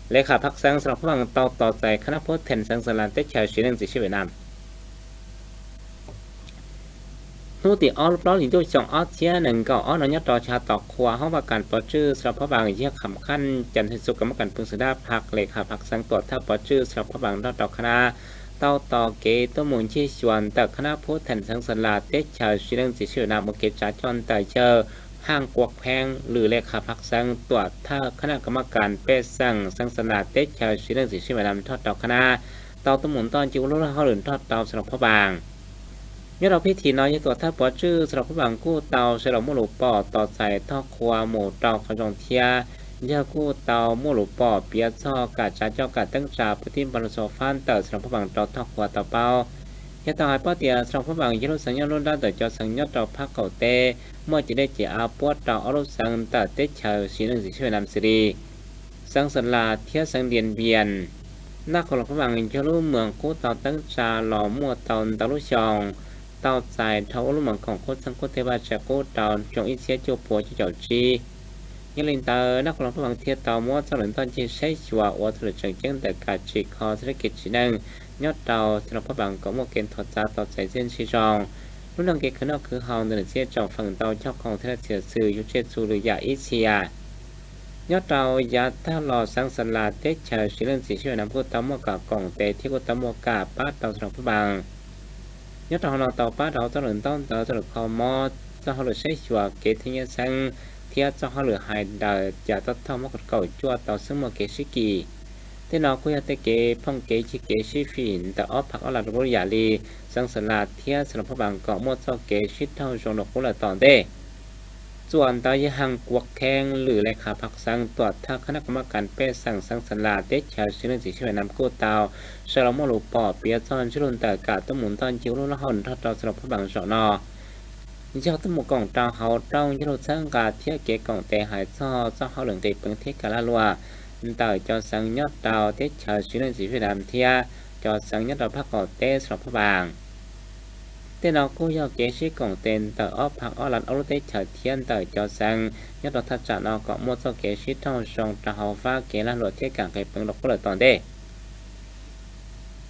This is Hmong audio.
Lê Kham Phaj Xeeb xeev Luas Phab Npaas tau tos txais khab nab phuab theem xeev Xees Las teb chaws siv leej txiv sib Viaj Nam. Hnub tim ob lub plaub hlis ntuj xyoo ob txhiab nees nkaum ob no nyob rau chav tom qhua hoob vaj kas pov tswj xeev Luas Phab Npaas yog Kham Khaj Cas Hwj Xu kam mab kas pw xwm dab phaj Lê Kham Phaj Xeeb tuam thawj pov tswj xeev Luas Phab Npaas nrog rau khab nab tau tos kev tuaj mus ncig xyuas ntawm khab nab phuab theem xeev Xees Las teb chaws siv leej txiv sib Viaj Nam ua kev tsav coj ntawm yawg Haj Kuas Kheeb lwm Lê Kham Phaj Xeeb tuam thawj khab nab kam mab kas pej xeem xeev Xees Las teb chaws siv leej txiv sib Viaj Nam nrog rau khab nab tau tuaj mus ntoj ncig ua lub hauj lwm nrog rau xeev Luas Phab Npaas. Nyob rau phib thim no yog tuam thawj pov tswj xeev Luas Phab Npaas kuj tau sawv daws muaj lus pom tos txais thoj qhua mus rau qhov zoo thiab yawg kuj tau muaj lus pom piav txog kam tsav coj kam teeb tsa pov tib npaj lug xov fab ntawm xeev Luas Phab Npaas rau thoj qhua tau paub. Yog tau hais paub tias xeev Luas Phab Npaas yog lub xeev nyob lub nrab ntawm cov xeev nyob rau phab qaum teb muaj ceg dej ceg av puab rau ob lub xeev ntawm teb chaws siv leej txiv sib Viaj Nam xws li xeev Xees Las thiab xeev Dias Npias. Nab Qhoos Luas Phab Npaas yog lub moos qub tau teeb tsa los muaj tau ntau lub xyoo, tau txais dhau ua lub moos khoom qub txheej qub teg vaj tse qub rau xyoo ib txhiab cuaj puas cuaj caum tsib. Yog li ntawd Nab Qhoos Luas Phab Npaas thiaj tau muab txoj lus ntoj ncig saib xyuas ua txoj lus tseem ceeb ntawm kam tsim kho txoj kev tsim neej nyob rau xeev Luas Phab Npaas kom muaj kev nthuav txav tos txais txiaj ntsig zoo. Lub neej kev khwv noj khwv haus ntawm niam txiv tsoom feem ntau coj khoom thiab laj txhia xwm yug tsej txhu lwm yam ib txhia. Nyob rau yav tag los xeev Xees Las teb chaws siv leej txiv sib Viaj Nam kuj tau muaj kam koom tes thiab kuj tau muaj kam pab rau xeev Luas Phab Npaas. Nyob rau hauv no tau pab rau txoj lus ntaub ntawv, txoj lus kho mob, txoj hauj lwm saib xyuas kev thib nyiaj xeeb thiab txoj hauj lwm hais daws cas tau thauj mob kaum cuaj tau xeeb muaj kev sib kis. Tej no kuj yog tej kev phooj kev ywg kev sib fim ntawm ob pham ob lam rau lub yam li xeev Xees Las thiab xeev Luas Phab Npaas kom muaj txoj kev sib raug zoo rau qub lawm tom ntej. Txuas ntawd yawg Haj Kuas Kheeb lwm Lê Kham Phaj Xeeb tuam thawj khab nab kam mab kas pej xeem xeev Xees Las teb chaws siv leej txiv sib Viaj Nam kuj tau sawv los muaj lus pom piav txog ntsiab lus ntawm kam tuaj mus ntoj ncig ua lub hauj lwm nrog rau xeev Luas Phab Npaas zaum no. Yog tuaj mus koom rau hauv rooj ntsiab lus txhawb nqa thiab kev koom tes hais txog txoj hauj lwm nqis peev thiab kam lag luam ntawm cov xeev nyob rau teb chaws siv leej txiv sib Viaj Nam thiab cov xeev nyob rau phab qaum teb xeev Luas Phab Npaas. Tej no kuj yog kev sib koom tes ntawm ob pham ob lam ob lub teb chaws thiab ntawm cov xeev nyob rau thaj tsam no kom muaj txoj kev sib raug zoo rau hauv fab kev lag luam thiab kam nqis peev rau qub lawm tom ntej.